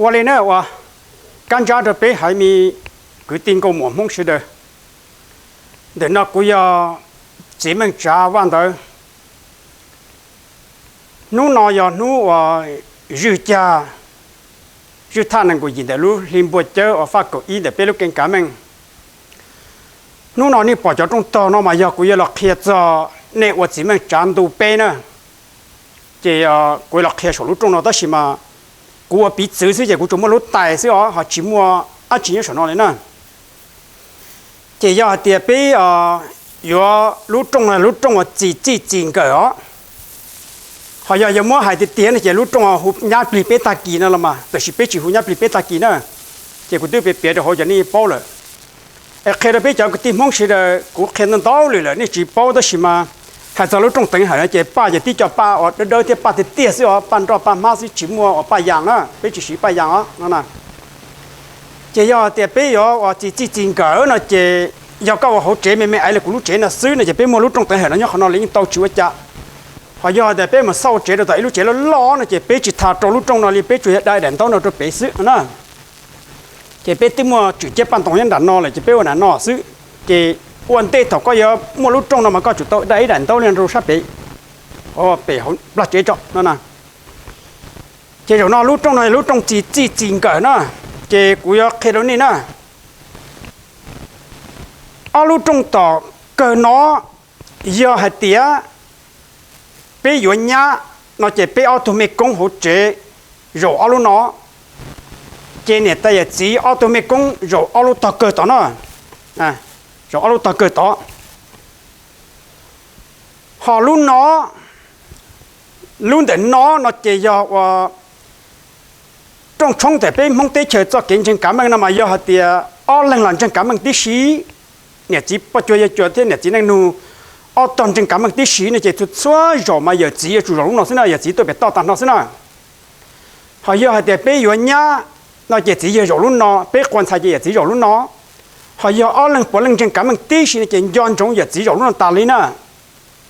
Ua li na, ua kab ntsab rau peb haiv me kwv tij nkauj muam Hmoob sawv daws. Ntawm no kuv yog Txiv Meej Tsav Vaj Ntawv. Hnub no yog hnub uas zwj cag, zwj thaj nees nkaum yim ntawm lub hli npua cawb uas faj kaum ib ntawm peb lub keeb kav meej. Hnub no nej pom cov rooj tog no mas yog kuv yuav los qhia txog nej ua Txiv Meej Tsav ntu peb na. Ces kuv yuav los qhia saum lub rooj no tab sis mas kuv ua piv txwv xwb ces kuv tsuas muaj lub tais xwb os, ho tsis muaj dab tsi nyob saum no li na. Ces yog hais tias peb yuav lub rooj no lub rooj uas txi txij txi nkawm os. Ho yog yuav muab hais tiag tiag no ces lub rooj hu nyab plig peb tag kis no los mas, tab sis peb tsis hu nyab plig peb tag kis na. Ces kuv twb piav piav rau hauv cov nej paub lawm. Es qhia rau peb cov kwv tij Hmoob sawv daws, kuv qhia ntau ntau lwm lawm nej tsis paub tab sis mas hais txog lub rooj teev hawm no ces paj ces tib co paj uas dawb dawb thiab paj tiag tiag xwb os, paj nroj paj hmab xwb tsis muaj uas paj yas na, peb tsis siv paj yas os no na. Ces yog tias peb yuav uas txi txij txi nkawm no ces yog koj ua hauv tsev me me aiv li kuv lub tsev no xwb no ces peb muaj lub rooj teev hawm no nyob qhov no los yeej tau tsis ua cas. Ho yog tias peb mus xauj tsev rau tom ib lub tsev loj loj no ces peb tsis tas rau lub rooj no li, peb tsuas yog dai daim ntaub no rau pem xwb na. Ces peb twb muaj tswm ciab paj ntoos nyob nram no lawm ces peb ua nram no xwb. Ces ua ntej thaum koj yuav muaj lub rooj no mas koj tsum tau dai ib daim ntaub li no rau sab pem, pem hauv nplag tsev tso no na. Ces zaum no lub rooj no yog lub rooj txi txij txi nkawm na. Ces kuv yuav qhia rau nej na. Ob lub rooj tom kawg no yog hais tias peb yuav nyab no ces peb ob tug mej koob hauv tsev zaum ob lub no, ces niam tais yawm txiv ob tug mej koob zaum ob lub tog kawg tod na, zaum ob lub tog kawg tod. Ho lub no, lub ntawm no no ces yog ua rooj tshoob ntawm peb Hmoob teb chaws txoj kev ntseeg kav meej no mas yog hais tias ob leeg los ntseeg kav meej tib si, niam txiv poj cuag yawg cuag thiab niam txiv neej nug ob tog ntseeg kav meej tib si no ces txhua txhua zaum mas yawm txiv yuav tsum zaum lub no xwb na, yawm txiv tuaj pem toj tag no xwb na. Ho yog hais tias peb yuav nyab no ces txiv yawg zaum lub no, peb quas ntxhais ces yawm txiv zaum lub no. Ho yog ob leeg puav leej ntseeg kav meej tib si no ces nco ntsoov yawm txiv zaum lub no tas li na.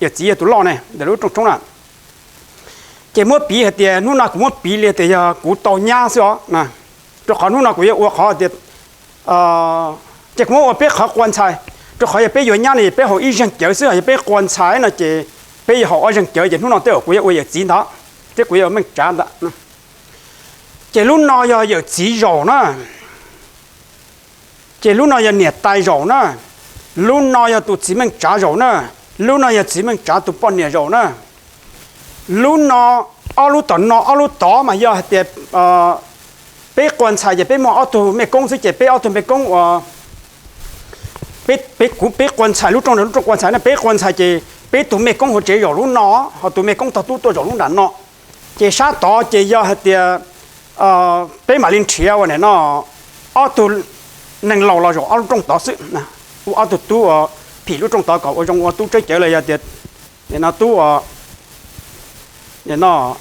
Yawm txiv yog tus loj ne ntawm lub rooj tshoob na. Ces muab piv hais tias hnub no kuv muab piv li tias yog kuv tau nyab xwb os, rau qhov hnub no kuv yuav ua qhov tias, ces kuv muab ua peb qhov quas ntxhais, rau qhov yog peb yuav nyab no es peb haus ib zeeg cawv xwb, yog peb quas ntxhais no ces peb yuav haus ob zeeg cawv, ces hnub no tej zaum kuv yuav ua yawm txiv ntag, thiab kuv yuav ua meej tsav ntag. Ces lub no yog yawm txiv zaum na. Ces lub no yog niam tais zaum na, lub no yog tus txiv meej tsav zaum na, lub no yog txiv meej tsav tus poj niam zaum na. Lub no, ob lub tom no ob lub tod mas yog hais tias peb quas ntxhais ces peb muaj ob tug mej koob xwb ces peb ob tug mej koob uas peb, kuv peb quas ntxhais, lub rooj no lub rooj quas ntxhais no peb quas ntxhais ces peb tus mej koob hauv tsev zaum lub no, ho tus mej koob tog tub tuaj zaum lub nram no. Ces sab tod ces yog hais tias peb mam li nrhiav ua nim no ob tug neeg laus los zaum ob lub rooj tod xwb. Ua ob tug tub phim lub rooj tod kom ua zoo ua tub tsawb cawv los yog tias nim no tub nim no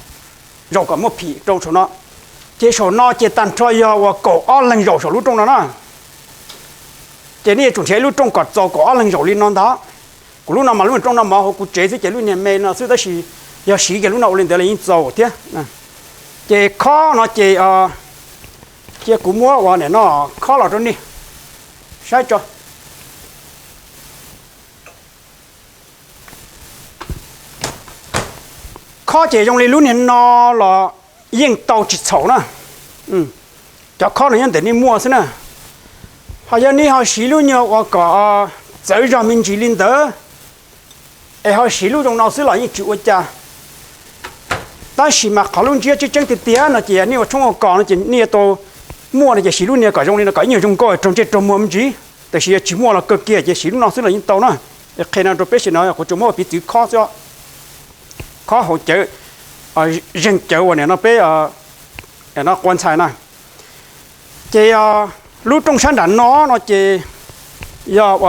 zaum kom muaj phim rau saum no. Ces saum no ces tag nrho yog uas kaum ob leeg zaum saum lub rooj no na. Ces nej yuav tsum nrhiav ib lub rooj kom txaus kaum ob leeg zaum li no ntag. Kuv lub no mas lub rooj no mov hauv kuv tsev xwb ces lub niag me no xwb tab sis yog siv kiag lub no ua li ntawd los yeej txaus thiab. Ces khob no ces cia kuv muab ua nim no khob los rau nej saib tso. Khob ces zoo li lub niag no los yeej tau tsis txhaum na. Cov khob no nyob ntawm nej muaj xwb na. Ho yog nej ho siv lub nyuag uas kom txawv zog me ntsis li ntawd es ho siv lub zoo no xwb los yeej tsis ua cas. Tab sis mas qhov lub ntsiab tseeb tseeb tiag tiag no ces nej ua tshoob ua kos no ces nej yuav tau muaj no ces siv lub niag kom zoo li no kom ib nyuag zoo nkauj raug ntsej raug muag me ntsis. Tab sis yog tsis muaj los kawg kiag ces siv lub no xwb los yeej tau na. Qhia no rau peb sawv daws, kuv tsuas muab ua piv txwv khob xwb. Khob hauv cawv, zeeg cawv uas nim no peb no quas ntxhais na. Ces lub rooj sab nram no no ces yog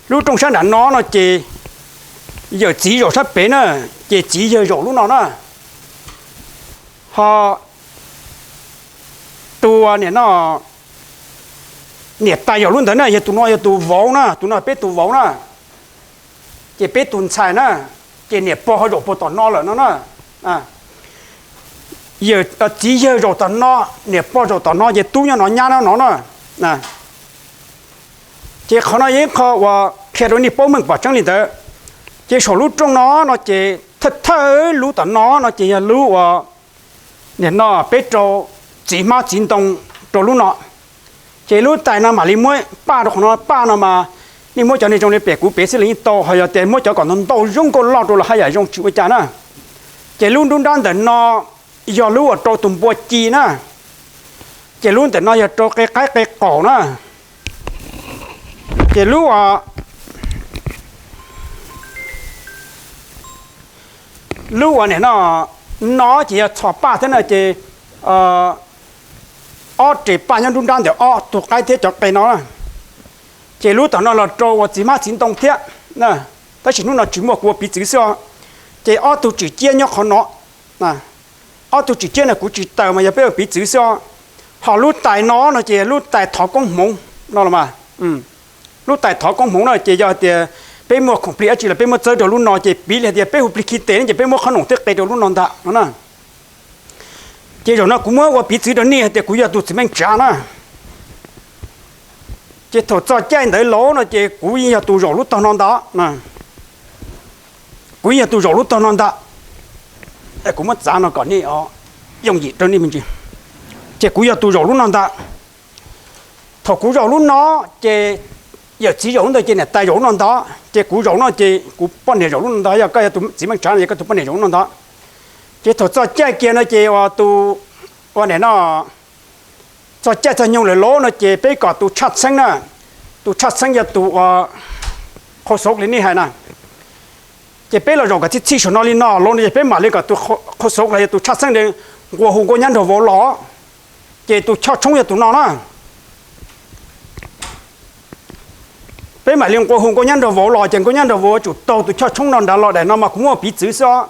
lub rooj sab nram no no ces yawm txiv zaum sab pem na, ces txiv yawg zaum lub no na. Ho tus nim no niam tais zaum lub ntawd na, yog tus no yog tus vauv na, tus no peb tus vauv na. Ces peb tus ntxhais na, ces niam pog ho zaum puag tom no lawm no na. txiv yawg zaum tom no, niam pog zaum tom no ces tub nyob no nyab nyob no na. Ces qhov no yog ib qho uas qhia rau nej paub meej pom tseeb li ntawd. Ces saum lub rooj no no ces thawj thawj lub tom no no ces yog lub uas nim no peb rau txiv hmab txiv ntoo rau lub no. Ces lub tais no mam li muab paj rau qhov no, paj no mas nej muab cov niag zoo li pem kuv pem xwb los yeej tau, ho yog tias muab cov kom ntau ntau zoo nkauj loj rau los haj yam zoo tsis ua cas na. Ces lub nruab nrab ntawm no yog lub uas rau tus npua ci na. Ces lub ntawm no yog rau qe qaib qe qaum na. Ces lub lub uas nim no, no ces yog txhos paj thiab na ces ob res paj nyob nruab nrab ntawm ob tug qaib thiab cov qe no. Ces lub tom no los rau uas txiv hmab txiv ntoo thiab. Tab sis hnub no tsis muaj, kuv ua piv txwv xwb os. Ces ob tug tswm ciab nyob qhov no. Ob tug tswm ciab no kuv tsis taws mas yog peb ua piv txwv xwb os. Ho lub tais no no ces lub tais thov koob hmoov no los mas. Lub tais thov koob hmoov no ces yog tias peb muaj khoom plig dab tsi los peb muab txawb rau lub no ces piv li hais tias peb hu plig khi tes ne ces peb muab qhob noom tej qe rau lub no ntag no na. Ces zaum no kuv muab ua piv txwv rau nej hais tias kuv yog tus txiv Meej Tsav na. Ces thaum txog caij ntawd los no ces kuv yeej yog tus zaum lub tog no ntag. Kuv yeej yog tus zaum lub tog no ntag. Kuv muab txav no kom nej yooj yim rau nej me ntsis. Ces kuv yog tus zaum lub no ntag. Thaum kuv zaum lub no, ces yawm txiv zaum lub ntawd ces niam tais zaum lub no ntag. Ces kuv zaum no ces kuv poj niam zaum lub no ntag, yog koj yog tus txiv Meej Tsav no ces koj tus poj niam zaum lub no ntag. Ces thaum txog caij kiag no ces ua tus, ua nim no, txog caij txog nyoog lawm los no ces peb kom tus tshaj txheeb na, tus tshaj txheeb yog tus ua qhau xauv li nej hais na. Ces peb los zaum kom txhij txhij saum no li no los no ces peb mam li kom tus qhau xauv los yog tus tshaj txheeb nqua hu nkauj nyab nraug vauv los. Ces tus choj tshoob yog tus no na. Peb mam li nqua hu nkauj nyab nraug vauv los ces nkauj nyab nraug vauv yuav tsum taug tus choj tshoob no nrad los. Daim no mas kuv muab ua piv txwv xwb os.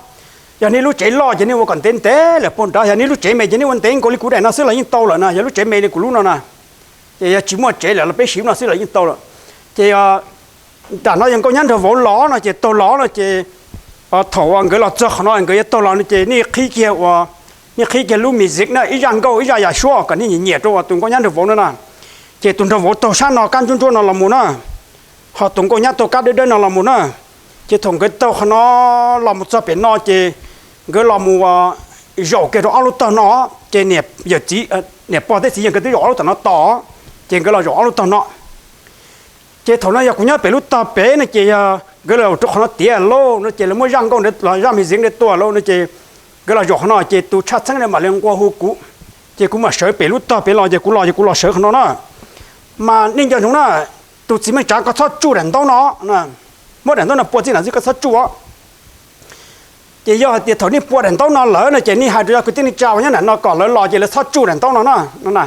Yog nej lub tsev loj ces nej ua kom ntev ntev lawm puag nrad, yog nej lub tsev me ces nej ua ntev nkaus li kuv daim no xwb los yeej tau lawm na. Yog lub tsev me li kuv lub no na, ces yog tsis muaj tsev lawm los peb siv no xwb los yeej tau lawm. Ces nram no yog nkauj nyab nraug vauv los no ces taug los no ces thaum uas nkawd los txog qhov no nkawd yuav taug los no ces nej qhib kiag ua, nej qhib kiag lub music na, ib zaj nkauj ib zaj yam suab kom nej nyiam nyiam rau uas tus nkauj nyab nraug vauv no na. Ces tus nraug vauv taug sab no kab ntsuab ntsuab no los mus na, ho tus nkauj nyab taug kab dawb dawb no los mus na. Ces thaum nkawd taug qhov no los mus txog pem no ces nkawd los mus zaum kiag rau ob lub tog no, ces niam, yawm txiv, niam pog thiab txiv yawg nkawd twb zaum ob lub tom no tos, ces nkawd los zaum ob lub tog no. Ces thaum no yog kuv nyob pem lub tog pem no ces yog nkawd los rau qhov no tiav lauj no ces lawv muab zaj nkauj ntawd los zaj music ntawd tua lauj no ces nkawd los zaum qhov no ces tus tshaj txheeb mam li nqua hu kuv, ces kuv mam sawv pem lub tog pem los ces kuv los ces kuv los sawv qhov no na. Mas nej nco ntsoov na, tus txiv Meej Tsav koj txhob tsuj daim ntaub no, muab daim ntaub no pua txij nram xwb koj txhob tsuj os. Ces yog hais tias thaum nej pua daim ntaub no lawm no ces nej hais rau cov kwv tij neej tsa uas nyob nram no kom lawv los ces lawv txhob tsuj daim ntaub no na.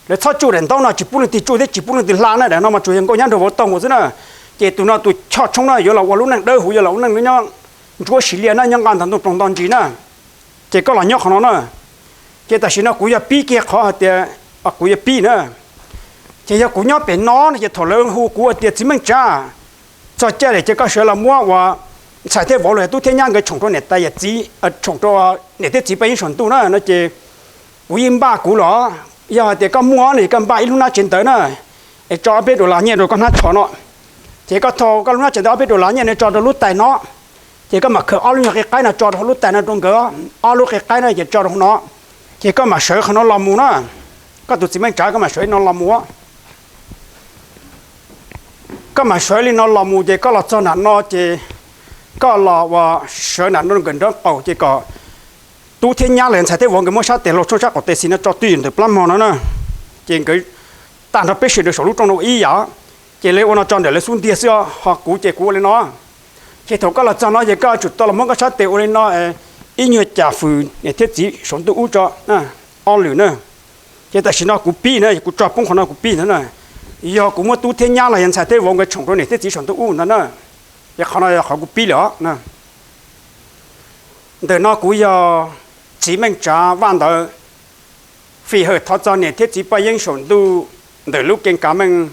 Lawv txhob tsuj daim ntaub no, tsis pub leej twg tsuj thiab tsis pub leej twg hla na, daim no mas tsuas yog nkauj nyab nraug vauv taug mus xwb na. Ces tus no tus choj tshoob no yuav los ua lub neej dawb huv, yuav los ua neej nyob ntsuab siv liaj na, nyob nqa ntag ntoo ploog nto ntsis na. Ces koj los nyob qhov no na. Ces tam sim no kuv yog pib kiag qhov hais tias kuv yog pib na. Ces yog kuv nyob pem no no ces thaum lawv hu kuv hais tias txiv Meej Tsav, txog caij lawm ces koj sawv los muab uas ntxhais thiab vauv los yog tub thiab nyab nkawd tshoom rau niam tais yawm txiv, tshoom rau niam thiab txiv paj yeeb saum ntuj na no ces kuv yeej npaj kuv los. Yog hais tias koj muaj no ces koj npaj ib lub hnab tsev ntawv na, es tso ob peb dollar nyiaj rau koj hnab tsho no. Ces koj thau koj lub hnab tsev ntawv ob peb dollar nyiaj no tso rau lub tais no, ces koj mam khaws ob lub nyuag qe qaib no tso rau hauv lub tais no rau nkawd, ob lub qe qaib no ces tso rau hauv no, ces koj mam sawv qhov no los mus na. Koj tus txiv Meej Tsav koj mam sawv li no los mus. Koj mam sawv li no los mus ces koj los txog nram no ces koj los uas sawv nram no nkawm nraub qaum ces kom tub thiab nyab los ntxhais thiab vauv nkawd muab sab tes hlau tshooj sab qaum tes xis no tso twj ywm ntawm plab mog no na. Ces nkawd tag nrho peb sawv daws saum lub rooj no ua ib yam, ces lawv ua no tso ntawm lawv xub ntiag xwb, ho kuv ces kuv ua li no. Ces thaum koj los txog no ces koj tsum tau los muab koj sab tes ua li no, ib nyuag cas fwm niam thiab txiv saum ntuj ub tso ob lwm na. Ces tam sim no kuv pib na, kuv tso poob qhov no kuv pib ntag na. Yog kuv muab tub thiab nyab los yog ntxhais thiab vauv nkawd tshoom rau niam thiab txiv saum ntuj ub ntag na. Ces qhov no yog qhov kuv pib lawm os. Ntawm no kuv yog txiv Meej Tsav Vaj Ntawv, fij hawm thov txog niam thiab txiv paj yeeb saum ntuj ntawm lub keeb kav meej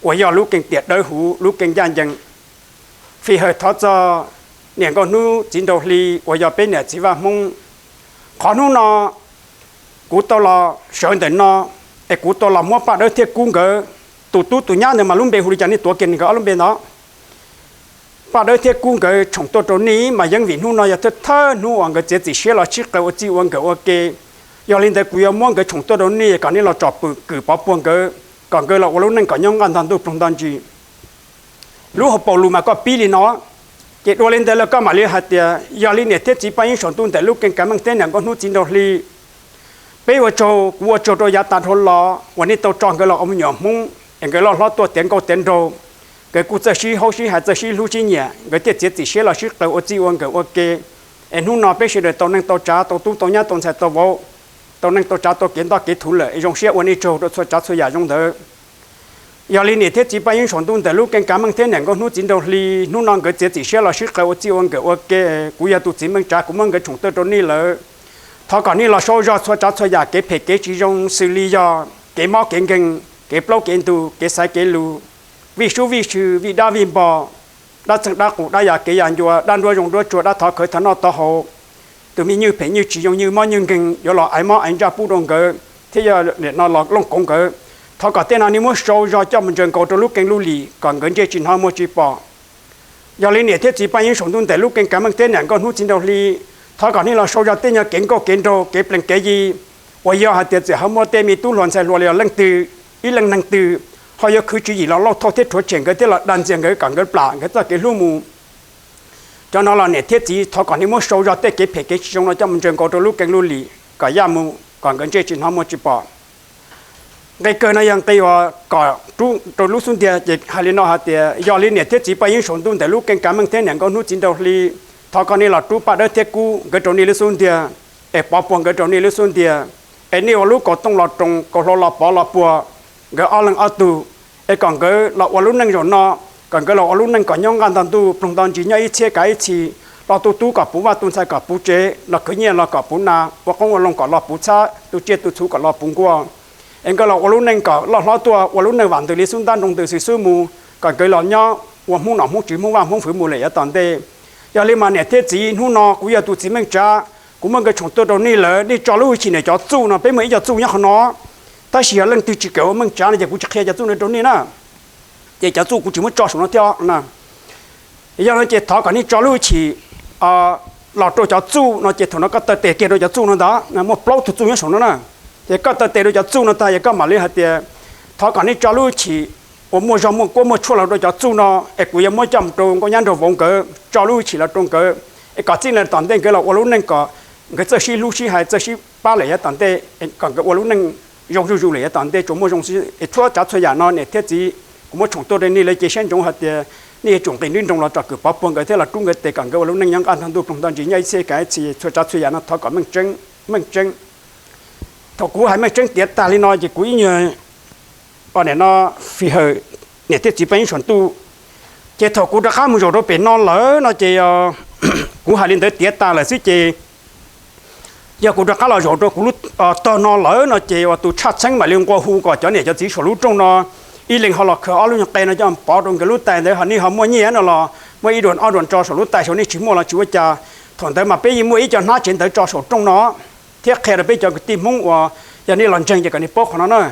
uas yog lub keeb tiam dawb huv lub keeb ncaj ncees. Fij hawm thov txog niam nkauj hnub txiv nraug hli uas yog peb niam txiv Vaj Hmoob Qhov hnub no kuv tau los sawv ntawm no, es kuv tau los muab Paj Dawb thiab Kub nkawd, tus tub tus nyab ntawd mas lub npe hu li cas nej tuav kiag nkawd ob lub npe ntawd. Paj Dawb thiab Kub nkawd tshoom tuaj rau nej mas yeej vim hnub no yog thawj thawj hnub uas nkawd txiav txim siab los sib qawm ua txij ua nkawm ua ke. Yog li ntawd kuv yuav muab nkawd tshoom tuaj rau nej kom nej los tsom kwm pov puag nkawd, kom nkawd los ua lub neej kom nyob nqaj nto ntuj ploog nto ntsis. Lub hauv paus lus mas koj pib li no, ces dua li ntawd los koj mam li hais tias yog li niam thiab txiv Paj Yeeb Saum Ntuj ntawm lub Keeb Kav Meej thiab niam Nkauj Hnub Txiv Nraug Hli, peb ua tsaug, kuv ua tsaug rau yav tas dhau los uas nej tau tso nkawd los ua me nyuam Hmoob es nkawd loj hlob tuaj tiav nkauj tiav nraug, nkawd kuj txawj sib haub sib hais txawj sib hlub sib nyiam, nkawd thiaj txiav txim siab los sib qawm ua txij ua nkawm ua ke. Es hnub no peb sawv daws tau neej tau tsav tau tub tau nyab tau ntxhais tau vauv, tau neej tau tsav tau kev ntoj kev thuv lawm es zoo siab ua nej tsaug rau txhua tsav txhua yam zoo ntawd. Yog li niam thiab txiv Paj Yeeb Saum Ntuj ntawm lub Keeb Kav Meej thiab niam Nkauj Hnub Txiv Nraug Hli hnub no nkawd txiav txiv siab los sib qawm ua txij ua nkawm ua ke, kuv yog tus txiv Meej Tsav kuv muab nkawd tshoom tuaj rau nej lawm. Thov kom nej los sau zog txhua tsav txhua yam kev phem kev tsis zoo xws li yog kev mob kev nkeeg, kev plaub kev ntug, kev xaiv kev lus, vij sub vij sw, vij dab vij npo, dab txeeg dab qus, dab yas kev yas ncua, dab nruab zoo nruab tsua, dab thov khawv thov noj tov haus, tus me nyuj phem nyuj tsis zoo, nyuj mob nyuj nkeeg yuav los aiv mob aiv ntsaj pub rau nkawd thiab yog no los looj koov nkawd. Thov kom tej no nej muab sau zog coj mus ntsaws nkaus rau lub keeb lub lim kom nkawd ntsej tsis hnov muag tsis pom. Yog li niam thiab txiv Paj Yeeb Saum Ntuj ntawm lub Keeb Kav Meej thiab niam Nkauj Hnub Txiv Nraug Hli, thov kom nej los sau zog tej nyuag kev nkauj kev nraug kev plees kev yi uas yog hais tias txawm ho muaj tej me tub hluas ntxhais hluas los yog leej twg, ib leej neeg twg ho yuav khwv tswv yim los lauj thauj thiab rhuav tshem nkawd thiab los dag ntxias nkawd kom nkawd plam nkawd txoj kev hlub mus. Cov no los niam thiab txiv thov kom nej muab sau zog tej kev phem kev tsis zoo no coj mus ntsaws nkaus rau lub keeb lub lim kom yaj mus kom nkawd ntsej tsis hnov muag tsis pom. Nqe kawg no yog nqe uas kom rub rau lub xub ntiag ces hais li no hais tias yog li niam thiab txiv Paj Yeeb Saum Ntuj ntawm lub Keeb Kav Meej thiab niam Nkauj Hnub Txiv Nraug Hli, thov kom nej los rub Paj Dawb thiab Kub nkawd rau nej lub xub ntiag, es pov puag nkawd rau nej lub xub ntiag, es nej ua lub kaus tooj los roos kaus hlau los pov los puag nkawd ob leeg ob tug, es kom nkawd los ua lub neej zaum no, kom nkawd los ua lub neej kom nyob nqaj nto ntuj ploog nto ntsis nyob ib txhiab kav ib txhis, los tu tub kom puv vaj tu ntxhais kom puv tsev, los khwv nyiaj los kom puv nas, ua qoob ua loo kom los puv txhab, tu tsiaj tu txhu kom los puv nkuaj. Es nkawd los ua lub neej kom loj hlob tuaj ua lub neej vam ntws li xub ntab nroo ntws xwm xwb mus, kom nkawd los nyob ua Hmoob nom Hmoob tswv Hmoob vaj Hmoob fwv mus lawm yav tom ntej. Yog li mas niam thiab txiv hnub no kuv yog tus txiv Meej Tsav, kuv muab nkawd tshoom tuaj rau nej lawm, nej tso lub hwj chim ntawm cov txuj no, peb muaj ib co txuj nyob qhov no. Tab sis yog leej twg tsis kawm ua Meej Tsav no ces kuv tsis qhia cov txuj no rau nej na. Ces cov txuj kuv tsis muab tso saum no thiab. Yog no ces thov kom nej tso lub hwj chim los rau cov txuj no ces thaum no koj taw tes kiag rau cov txuj no ntag, muaj plaub tug txuj nyob saum no na. Ces koj taw tes rau cov txuj no tag yog koj mam li hais tias thov kom nej tso lub hwj chim uas muaj zog muaj kuab muaj tshuaj los rau cov txuj no, es kuv yuav muab coj mus rau nkauj nyab nraug vauv nkawd, tso lub hwj chim los rau nkawd, es kom txij no tom ntej nkawd los ua lub neej kom nkawd txawj sib hlub sib hais txawj sib pab lawm yav tom ntej, kom nkawd ua lub neej zoo zuj zus lawm yav tom ntej tsuas muaj zoo xwb. Es txhua tsav txhua yam no niam thiab txiv kuv muab tshoom tuaj rau nej lawm ces siab ntsoov hais tias nej yuav tsum nqis nruab nroos los tsom kwm pov puag nkawd thiab los rub nkawd tes kom nkawd ua lub neej nyob nqaj ntuj ploog nto ntsis nyob ib txhiab kav ib txhis. Txhua tsav txhua yam no thov kom meej tseeb, meej tseeb. Thaum kuv hais meej tseeb tiav tag li no ces kuv ib nyuag nim no fij hawm niam thiab txiv Paj Yeeb Saum Ntuj. Ces thaum kuv rov qab mus zaum rau pem no lawm no ces kuv hais li ntawd tiav tas lawm xwb ces yog kuv rov qab los zaum rau kuv lub tog no lawm no ces uas tus tshaj txheeb mam li nqua hu kom cov niam cov txiv saum lub rooj no ib leeg ho los khaws ob lub nyuag qe no coj pov rau nkawd lub tais ntawd, ho nej ho muaj nyiaj no los muaj ib duam ob duam tso saum lub tais, saum nej tsis muaj los tsis ua cas. Thaum ntawd mas peb yeej muaj ib co hnab tsev ntawv tso saum rooj no thiab qhia rau peb cov kwv tij Hmoob uas yog nej los ntseeg ces kom nej paub qhov no na.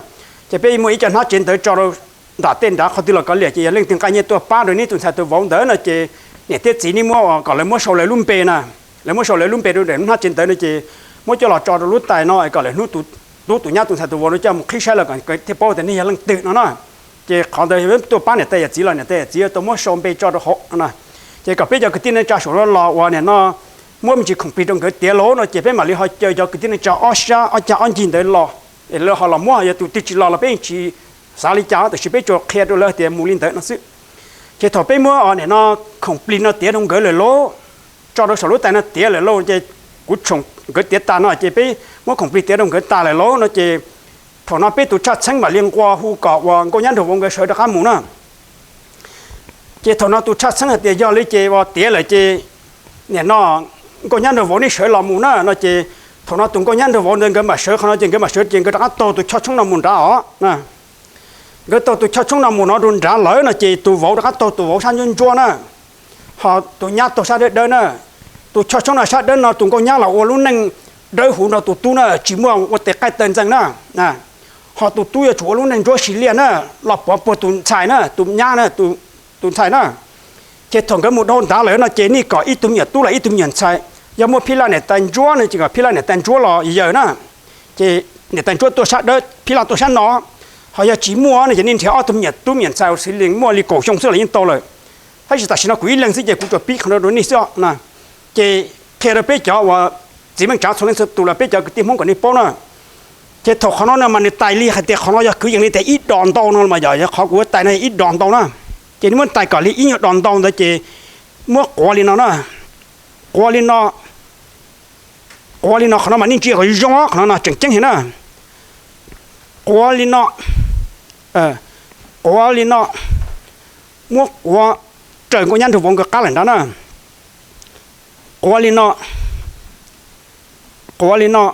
Ces peb yeej muaj ib co hnab tsev ntawv tso rau nram tej nrad qhov twg los kav liam, ces yog leej twg nqa nyiaj tuaj pab rau neb tus ntxhais tus vauv ntawd no ces niam thiab txiv nej muab kom lawv muab sau lawv lub npe na, lawv muab sau lawv lub npe rau nram hnab tsev ntawv no ces muab coj los tso rau lub tais no kom lawv hnub tus tub tus nyab tus ntxhais tus vauv no coj mus qhib saib los kom thiaj paub tias nej yog leej twg no na. Ces qhov ntawd tuaj pab niam tais yawm txiv los niam tais yawm txiv yuav tau muab sau npe tso rau hauv no. Ces kom peb cov kwv tij neej tsa saum no los uas nim no muab me ntsis khoom plig rau nkawd tiav lawm no ces peb mam li ho caw cov kwv tij neej tsa ob sab ob cag ob ncig ntawd los, es lawv ho los muab, yog tus twg tsis los los peb yeej tsis xav li cas, tab sis peb tsuas qhia rau lawv tias mus li ntawd no xwb. Ces thaum peb muab nim no khoom plig no tiav rau nkawd lawm lauj, tso rau saum lub tais no tiav lawm lauj, ces kuv tshoom nkawd tiav tas no ces peb muab khoom plig tiav rau nkawd tas lawm lauj no ces thaum no peb tus tshaj txheeb mam li nqua hu kom uas nkauj nyab nraug vauv nkawd sawv rov qab mus na. Ces thaum no tus tshaj txheeb hais tias yog li ces uas tiav lawm ces nim no nkauj nyab nraug vauv nej sawv los mus na no ces thaum no tus nkauj nyab nraug vauv ntawd nkawd mam sawv qhov no ces nkawd mam sawv ces nkawd rov qab taug tus choj tshoob no mus nrad os. Nkawd taug tus choj tshoob no mus no rau nrad lawm no ces tus vauv rov qab taug tus vauv sab ntsuab ntsuab na, ho tus nyab taug sab dawb dawb na. Tus choj tshoob no sab dawb no tus nkauj nyab los ua lub neej dawb huv nrog tus tub na, tsis muaj ua tes qaij taw ntxees na. Ho tus tub yuav tsum ua lub neej ntsuab sis liaj na, los pov puag tus ntxhais na, tus nyab na, tus ntxhais na. Ces thaum nkawd mus dhau ntawd lawm no ces nej kom ib tug me nyuam tub los ib tug me nyuam ntxhais, yog muaj phij laj niam tais ntsuab no ces kom phij laj niam tais ntsuab los yaws na. Ces niam tais ntsuab tuaj sab dawb, phij laj tuaj sab no. Ho yog tsis muaj no ces nej nrhiav ob tug me nyuam tub me nyuam ntxhais uas xws li muaj li kaum xyoo xwb los yeej tau lawm. Tab sis tam sim no kuv ib leeg xwb ces kuv tsuas pib qhov no rau nej xwb na. Ces qhia rau peb cov uas txiv Meej Tsav txhua leej txhua tus los peb cov kwv tij Hmoob kom nej paub na. Ces thaum qhov no no mas nws tais li hais tias qhov no yog kwv yees li tias ib dos ntau no mas yog, yog qhov kuv ua tais no ib dos ntau na. Ces nej muab tais kom li ib nyuag dos ntau ntawd ces muab quav li no na. Quav li no, quav li no, qhov no mas nej ntsia kom zoo, qhov no no tseem ceeb heev na. Quav li no, quav li no, muab quav raws Nkauj Nyab Nraug Vauv nkawd qab lawm nrad na. Quav li no, quav li no,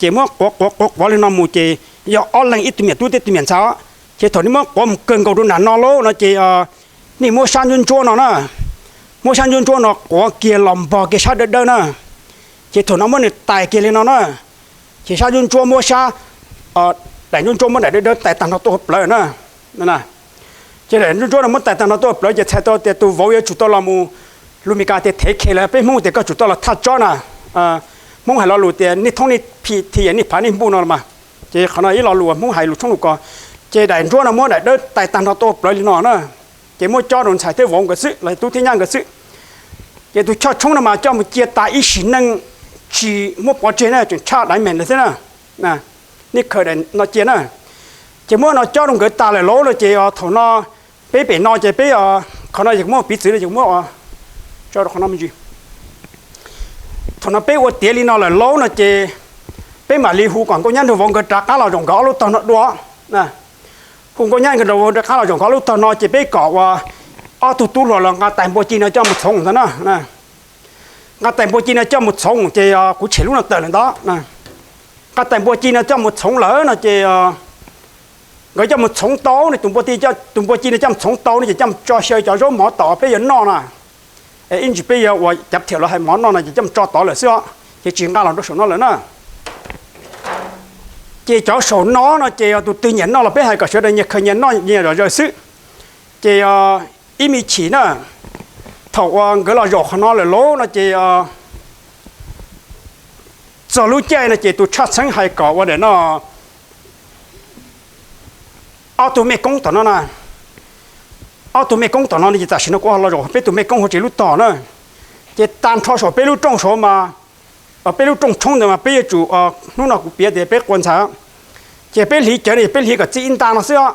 ces muab quav quav quav quav li no mus ces yog ob leeg ib tug me nyuam tub thiab ib tug me nyuam ntxhais. Ces thaum nej muab quav mus kawg nkaus rau nram no lauj no ces nej muab sab ntsuab ntsuab no na, muab sab ntsuab ntsuab no quav kiag los npog kiag sab dawb dawb na. Ces thaum no muab nws tais kiag li no na, ces sab ntsuab ntsuab muab sab, daim ntsuab ntsuab muab daim dawb dawb tais tag nrho tuaj hauv plawv na. Ces daim ntsuab ntsuab no muab tais tag nrho tuaj hauv plawv ces txhais tau tias tus vauv yuav tsum tau los mus, lus Mes Kas tias thev khe lawm, peb Hmoob tias koj tsum tau los thaj tsob na. Hmoob hais lo lus tias nej thoob nej phi thi yam nej phav nej npuj no los mas. Ces qhov no ib lo lus Hmoob hais lus tshoob lus kos. Ces daim ntsuab no muab daim dawb tais tag nrho tuaj hauv plawv li no na. Ces muab cob rau ntxhais thiab vauv nkawd xwb los tub thiab nyab nkawd xwb. Ces tus choj tshoob no mas coj mus cia tas ib sim neej tsis muab pov tseg na, tseem tshaj daim meem lawm thiab na. Nej khaws daim no cia na. Ces muab no cob rau nkawd tas lawm lauj no ces thaum no peb pem no ces peb, qhov no yog muab piv txwv no ces muab tso rau qhov no me ntsis. Thaum no peb ua tiav li no lawm lauj no ces peb mam li hu kom Nkauj Nyab Nraug Vauv nkawd rov qab los zaum nkawd ob lub tog no dua. Hu Nkauj Nyab Nraug Vauv rov qab los zaum nkawd ob lub tog no ces peb kom uas ob tug tub hluas los nqa tais npua ci no coj mus txhoov ntag na. Nqa tais npua ci no coj mus txhoov ces kuv tshem lub no tawm lawm ntag. Nqa tais npua ci no coj mus txhoov lawm no ces nkawd coj mus txhoov tau ne, tus npua ci no coj mus txhoov tau no ces coj mus tso xyaw cov zaub mov tom peb yuav noj na. Ib ntsis peb yuav ua cav thiam los hais mov noj no ces coj mus tso tod lawm xwb os, ces tsis nqa los rau saum no lawm na. Ces cov saum no no ces yog tus twg nyiam noj los peb hais kom sawv daws nyias khaws nyias noj nyias zom zaws xwb. Ces ib me chim na, thaum uas nkawd los zaum qhov no lawm lauj no ces txog lub caij no ces tus tshaj txheeb hais kom ua daim no ob tug mej koob tom no na. Ob tug mej koob tom no ces tam sim no kuv los zaum peb tus mej koob hauv tsev lub tog na. Ces tag nrho saum peb lub rooj saud mas, peb lub rooj tshoob ntawd mas peb yuav tsum, hnub no kuv piav tias peb qua ntxhais, ces peb hliv cawv no peb hliv kom txij ib nta no xwb os.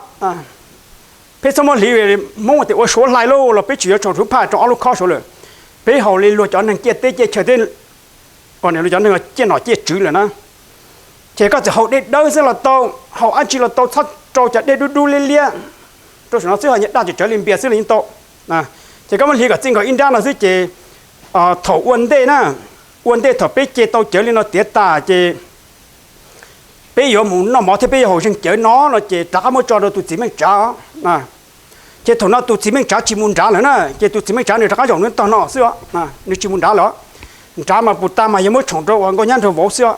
Peb txhob muab hliv, Hmoob tias ua suav hlais lauj los peb tsis yuav tsaus ntuj phaj rau ob lub khob saud lawm. Peb haus li luag cov neeg ciaj teb ciaj chaw thiab, luag cov neeg ciaj nom ciaj tswv lawm na. Ces koj txawm haus dej dawb xwb los tau, haus dab tsi los tau, txhob rau cov dej dub dub liab liab rau saum no xwb, ho nyias daj tsawv tsawv li npias xwb los yeej tau. Ces koj muab hliv kom txij nkaus ib nrab no xwb ces thaum ua ntej na, ua ntej thaum peb ce tau cawv li no tiav tas ces peb yuav mus noj mov thiab peb yuav haus zeeg cawv no no ces rov qab muab tso rau tus txiv Meej Tsav. Ces thaum no tus txiv Meej Tsav tsis mus nrad lawm na, ces tus txiv Meej Tsav nws rov qab zaum nws tog no xwb os, nws tsis mus nrad lawm. Nrad mas puas tag mas yog muab tshoom rau uas Nkauj Nyab Nraug Vauv xwb os.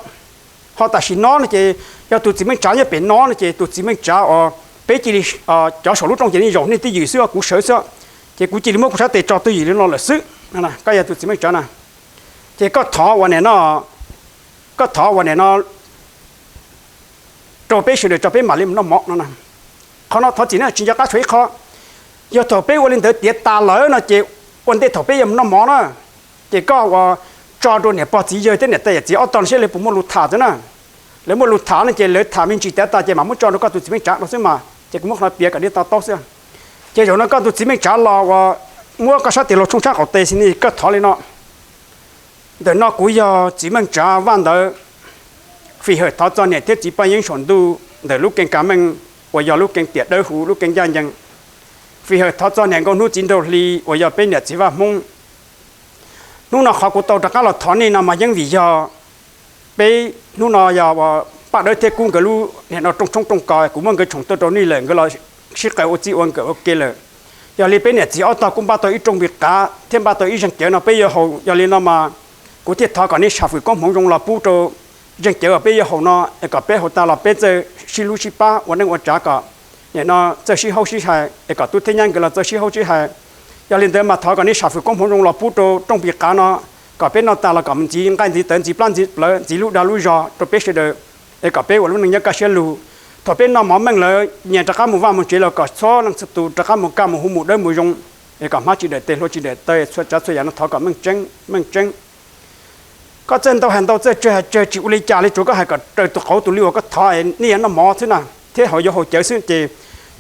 Ho tam sim no no ces yog tus txiv Meej Tsav nyob pem no no ces tus txiv Meej Tsav uas peb cia li, cov saum lub rooj ces nej zaum nej twj ywm xwb, kuv sawv xwb, ces kuv cia li muab kuv sab tes tso twj ywm li no lawm xwb. Koj yog tus txiv Meej Tsav na, ces koj thov uas nim no, koj thov uas nim no rau peb sawv daws tso peb mam li mus noj mov no na. Qhov no thov txim na, tsis nco qab tshuav ib qho. Yog thaum peb ua li ntawd tiav tas lawm no ces ua ntej thaum peb yuav mus noj mov na, ces koj uas tso rau niam pog txiv yawg thiab niam tais yawm txiv ob tog no seb lawv puas muaj lus tham xwb na. Lawv muaj lus tham no ces lawv tham me ntsis tiav tas ces mam muab tso rau koj tus txiv Meej Tsav no xwb mas, ces kuv muab qhov no piav kom nej to taub xwb. Ces zaum no koj tus txiv Meej Tsav los uas muab koj sab tes laug tshooj tshab qaum tes xwb ne, koj thov li no: Ntawm no kuv yog txiv Meej Tsav Vaj Ntawv, fij hawm thov txog niam thiab txiv paj yeeb saum ntuj ntawm lub keeb Kas Meej uas yog lub keeb tiam dawb huv lub keeb ncaj ncees. Fij hawm thov txog niam nkauj hnub txiv nraug hli uas yog peb niam txiv Vaj Hmoob. Hnub no qhov kuv tau rov qab los thov nej no mas yeej vim yog peb hnub no yog paj dawb thiab kub nkawd lub nim no rooj tshoob rooj kos, kuv muab nkawd tshoom tuaj rau nej lawm, nkawd los sib qawm ua txij ua nkawm ua ke lawm. Yog li peb niam txiv ob tog kuj npaj tau ib rooj npis qav thiab npaj tau ib zeeg cawv no peb yuav haus. Yog li no mas Kuv thiaj thov kom nej sam fwm koob hmoov zoo los pub rau Zeej Cawv uas peb yuav haus no es kom peb haus tas los peb txawj sib hlub sib pab ua neej ua tsav kom nim no txawj sib haub sib hais es kom tub thiab nyab nkawd los txawj sib haub sib hais. Yog li ntawd mas thov kom nej sam fwm koob hmoov zoo los pub rau rooj pis qav no kom peb noj tas los kom ntxiv nqaij ntxiv tawv ntxiv plab ntxiv plawv ntxiv lub dag lub zog rau peb sawv daws es kom peb ua lub neej nyob kaj siab lug. Thaum peb noj mov meej lawm nyias rov qab mus vaj mus tsev los kom txhua leej txhua tus rov qab mus kaj mus hu mus dawb mus zoo es kom hmab tsis dawm tes hlua tsis dawm taw txhua tsav txhua yam no thov kom meej tseeb meej tseeb. Koj txawj ntau hais ntau txawj tsawg hais tsawg tsis ua li cas li tsuav koj hais kom raws tus qauv tus li uas koj thov nej yuav noj mov xwb na thiab hauv yuav haus cawv xwb ces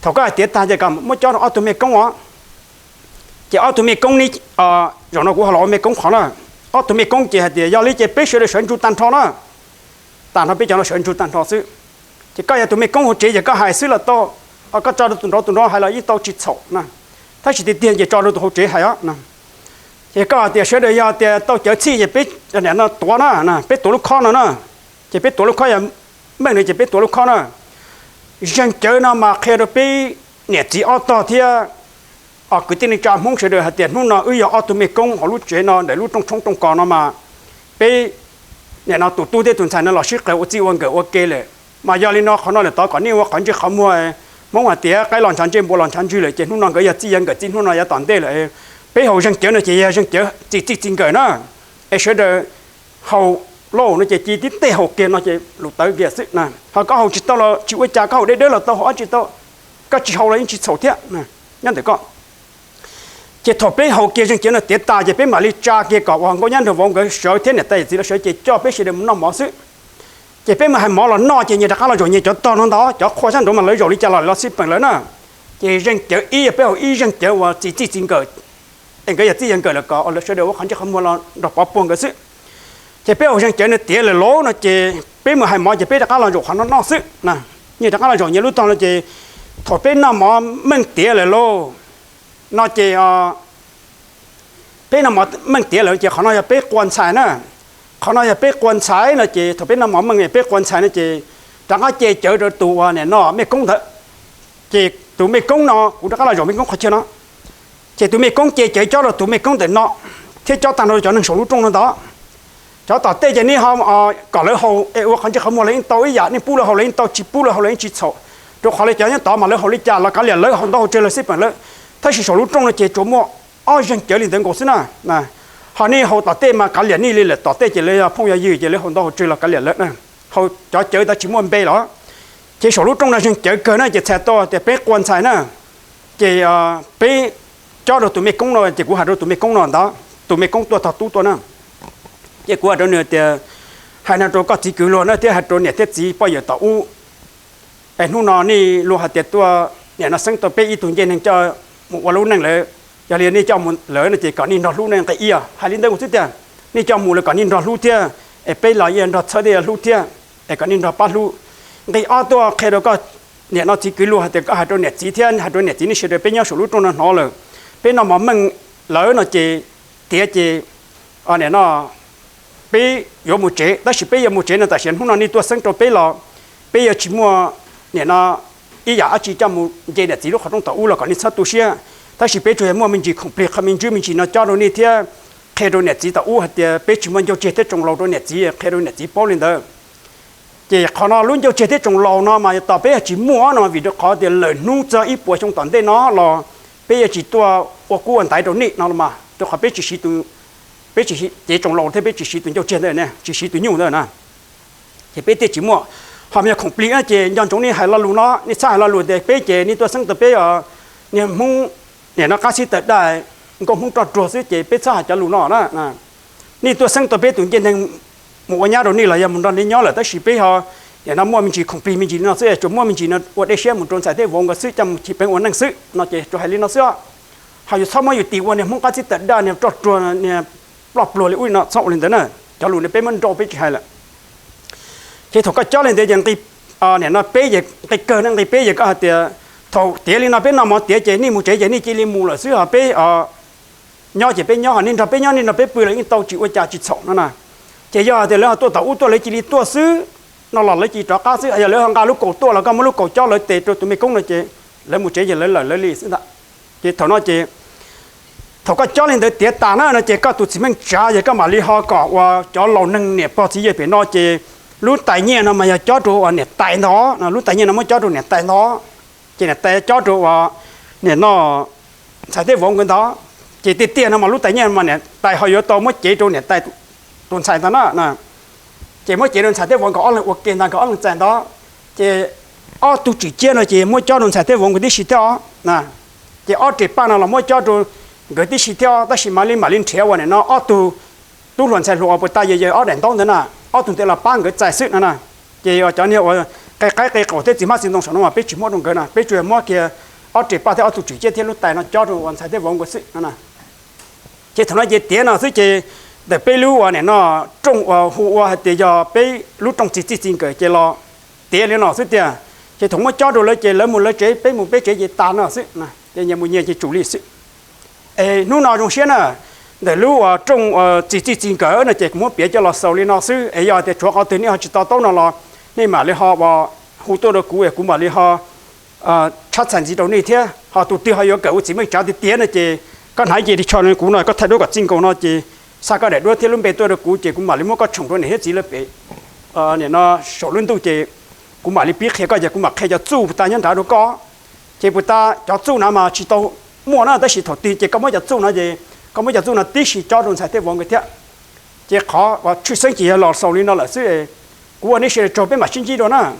thaum koj hais tiav tag ces kom muab cob rau ob tug mej koob os. Ces ob tug mej koob ne, zaum no kuv ho los ua mej koob qhov na, ob tug mej koob ces hais tias yog li ces peb sawv daws sawv ntsug tag nrho na. Tag nrho peb cov no sawv ntsug tag nrho xwb. Ces koj yog tus mej koob hauv tsev ces koj hais xwb los tau, koj tso rau tus nraud tus nraud hais los yeej tau tsis txhaum na. Tab sis tiag tiag ces tso rau tus hauv tsev hais os. Ces koj hais tias sawv daws yog tias tau cawv txhij ces peb no tuav na, peb tuav lub khob no na. Ces peb tuav lub khob yog meej no ces peb tuav lub khob na. Zeeg Cawv no mas qhia rau peb niam txiv ob tog thiab kwv tij neej tsa Hmoob sawv daws hais tias hnub no wb yog ob tug mej koob hauv lub tsev no ntawm lub rooj tshoob rooj kos no mas peb nim no tus tub thiab tus ntxhais no los sib qawm ua txij ua nkawm ua ke lawm. Mas yog li no qhov no lawm tod kom nej ua qhov ntsej qhov muag. Hmoob hais tias qaib los ntshav ntsej npua los ntshav ntswg lawm ces hnub no nkawd yog txij yog nkawm txij hnub no yav tom ntej lawm. Peb haus Zeeg Cawv no ces yog Zeeg Cawv txij txij nkawm na. Es sawv daws haus lauj no ces cia tib teg haus kiag no ces lus tawv kiag xwb na. Ho koj haus tsis tau los tsis ua cas, koj haus deb dawb los tau, haus dab tsi tau, koj tsis haus los yeej tsis txhaum thiab. Nyob ntawm koj. Ces thaum peb haus kiag Zeeg Cawv no tiav tas ces peb mam li tsa kiag kom uas nkauj nyab nraug vauv nkawd sawv thiab niam tais yawm txiv lawv sawv ces coj peb sawv daws mus noj mov xwb. Ces peb mus hais mov los noj ces nyias rov qab los zaum nyias cov tog no ntag, cov qhua sab nraud mas lawv zaum li cas los los xij peem lawv na. Ces Zeeg Cawv ib yog peb haus ib Zeeg Cawv uas txij txij nkawm, es nkawd yog txij yog nkawm lawm kom sawv daws ua qhov ntsej qhov muag los nrog pov puag nkawd xwb. Ces peb haus Zeeg Cawv no tiav lawm lauj no ces peb mus hais mov ces peb rov qab los zaum qhov no noj xwb. Nyias rov qab los zaum nyias lub tog no ces thaum peb noj mov meej tiav lawm lauj no ces peb noj mov meej tiav lawm ces qhov no yog peb qua ntxhais na. Qhov no yog peb qua ntxhais no ces thaum peb noj mov meej peb qua ntxhais no ces rov qab ce cawv rau tus uas nim no mej koob ntawd. Ces tus mej koob no kuv rov qab los zaum mej koob qhov chaw no. Ces tus mej koob ce cawv cob rau tus mej koob ntawm no thiab cob tag nrho cov neeg saum lub rooj no ntag. Cov tom tej ces nej ho kom lawv haus es ua qhov ntsej qhov muag los yeej tau ib yam, nej pub lawv haus los yeej tau, tsis pub lawv haus los yeej tsis txhaum. Rau qhov li cov nyob tod mas lawv haus li cas los kav liam, lawv haus ntau haus tsawg los xij peem lawv, tab sis saum lub rooj no ces tsuas muaj ob Zeeg Cawv li ntawd nkaus xwb na. Ho nej haus tom tej mas kav liam nej li lawm, tom tej ces lawv yog phooj yog ywg ces lawv haus ntau haus tsawg los kav liam lawv na. Haus cov cawv ntawd tsis muaj npe los. Ces saum lub rooj no Zeeg Cawv kawg na ces txhais tau tias peb qua ntxhais na. Ces peb cob rau tus mej koob no ces kuv hais rau tus mej koob no ntag, tus mej koob tuaj tog tub tuaj na. Ces kuv hais rau nws tias, hais no rau koj txiv kwv luag na thiab hais rau niam thiab txiv poj yawm tom ub, es hnub no nej luag hais tias tuaj nim no xeeb tau peb ib tug ncej neeg coj mus ua lub neej lawm, yog li nej coj mus lawm no ces kom nej nrog hlub ne. Nqe ib hais li ntawd kuv xwb tiag, nej coj mus lawm kom nej nrog hlub thiab, es peb los nrog txhawb thiab hlub thiab, es kom nej nrog pab hlub. Nqe ob tuaj qhia rau koj nim no txiv kwv luag hais tias koj hais rau niam txiv thiab hais rau niam txiv nej sawv daws peb nyob saum lub rooj no hnov lawm, peb noj mov meej lawm no ces tiav ces nim no peb yuav mus tsev, tab sis peb yuav mus tsev no tam sim hnub no nej tuaj xeeb rau peb los peb yuav tsis muaj nim no ib yam dab tsi coj mus nce niam txiv lub qhov rooj tom ub los kom nej txhob tu siab. Tab sis peb tsuas yog muaj me ntsis khoom plig qhov me ntsis me ntsis no cob rau nej thiab qhia rau niam txiv tom ub hais tias peb tsis muaj ncauj tseg thiab tsoos laus rau niam txiv, qhia rau niam txiv paub li ntawd. Ces qhov no lub ncauj tseg thiab tsoos laus no mas yog tos peb yog tsis muaj no vim rau qhov tias lawm hnub txog ib puas xyoo tom ntej no los peb yuav tsis tuaj ua kub ua ntaiv rau nej no los mas rau qhov peb tsis siv tus, peb tsis cev tsoos laus thiab peb tsis siv tus ncauj tseg ntawd, tsis siv tus nyuj ntawd na. Ces peb thiaj tsis muaj. Ho yog khoom plig no ces nco ntsoov nej hais lo lus no, nej txhob hais lo lus tias peb ces nej tuaj xeeb tau peb niag Hmoob nim no qab xib taws daj, nkauj Hmoob roj ruag xwb ces peb txhob hais cov lus no na. Nej tuaj xeeb tau peb tus ncej neeg mus ua nyab rau nej los yog mus nrog nej nyob lawm tab sis peb ho nim no muaj me ntsis khoom plig me ntsis li no xwb, tsuas muaj me ntsis no ua dej siab mus rau ntxhais thiab vauv nkawd xwb coj mus chim peev ua neej xwb no ces tsuas hais li no xwb. Ho yus txhob muab yus tis ua niag Hmoob qab xib taws daj niag roj ruag niag ploj pluag li ub li no txhob ua li ntawd na. Cov lus no peb muab nrauj peb tsis hais lawm. Ces thaum koj cob li ntawd ces nqi, nim no peb ces nqi kawg ne, nqi peb ces koj hais tias thaum tiav li no peb noj mov tiav ces nej mus tsev ces nej cia li mus lawm xwb ho peb nyob ces peb nyob, ho nej nrog peb nyob nej nrog peb pw los yeej tau tsis ua cas tsis txhaum no na. Ces yog hais tias lawv ho tuaj tom ub tuaj lawv cia li tuaj xwb no los lawv cia li rov qab xwb, yog lawv ho nqa lub kaus tuaj los koj muab lub kaus cob lawv tes rau tus me koob no ces lawv mus tsev ces lawv lawm lawv li xwb ntag. Ces thaum no ces Thaum koj cob li ntawd tiav tas na no ces koj tus txiv neej tsav yog koj mam li ho kom uas cov laus neeg niam pog txiv yawg pem no ces lub tais nyiaj no mas yog cob rau uas niam tais ntag. Lub tais nyiaj no muab cob rau niam tais ntag, ces niam tais cob rau uas nim no ntxhais tej vauv nkawd ntag. Ces tiag tiag no mas lub tais nyiaj mas niam tais ho yuav tau muab cev rau niam tais tus ntxhais ntag na. Ces muab cev rau ntxhais tej vauv nkawd ob leeg ua ke ntag, nkawd ob leeg txais ntag. Ces ob tug tswm ciab no ces muab cob rau ntxhais tej vauv nkawd tib si thiab os. Ces ob res paj no los muab cob rau nkawd tib si thiab os, tab sis mam li mam li nrhiav uas nim no ob tug tub hluas ntxhais hluas uas puas tas yawg yawg ob daim ntaub ntawd na, ob tug ntawd los pab nkawd txais xwb no na. Ces uas cov niag uas qe qaib qe qaum thiab txiv hmab txiv ntoo saum no mas peb tsis muab rau nkawd na, peb tsuas yog muab kiag ob res paj thiab ob tug tswm ciab thiab lub tais no cob rau uas ntxhais tej vauv nkawd xwb no na. Ces thaum no ces tiav no xwb ces ntawm peb lub uas nim no rooj uas hu ua hais tias yog peb lub rooj txiv txij txij nkawm ces los tiav li no xwb tiag. Ces thaum muab cob rau lawv ces lawv mus lawv tsev, peb mus peb tsev ces tas no xwb, ces nyias mus nyias ces tsum li xwb. Es hnub no zoo siab na, ntawm lub uas rooj uas txiv txij txij nkawm no ces kuv muab piav coj los xaus li no xwb es yog tias tshuav qhov twg nej ho tsis to taub no los nej mam li ho uas hu tuaj rau kuv es kuv mam li ho tshab txhais ntxiv rau nej thiab. Ho tus twg ho yuav kawm ua txiv neej tsav tiag tiag no ces koj hnav ib ce ris tsho li kuv no, koj thaij duab kom txij nkaus no ces xa koj daim duab thiab lub npe tuaj rau kuv ces kuv mam li muab koj tshoom rau niam thiab txiv lawv pem nim no saum lub ntuj ces kuv mam li pib qhia koj ces kuv mam qhia cov txuj puas tas nyob nrad rau koj. Ces puas tas cov txuj no mas tsis tau muaj na, tab sis thaum twg ces koj muab cov txuj no ces koj muab cov txuj no tib si cob rau ntxhais tej vauv nkawd thiab. Ces qhov uas tshwj xeeb ces yog los xaus li no lawm xwb. Kuv ua nej sawv daws tsaug, peb mam sib ntsib dua na.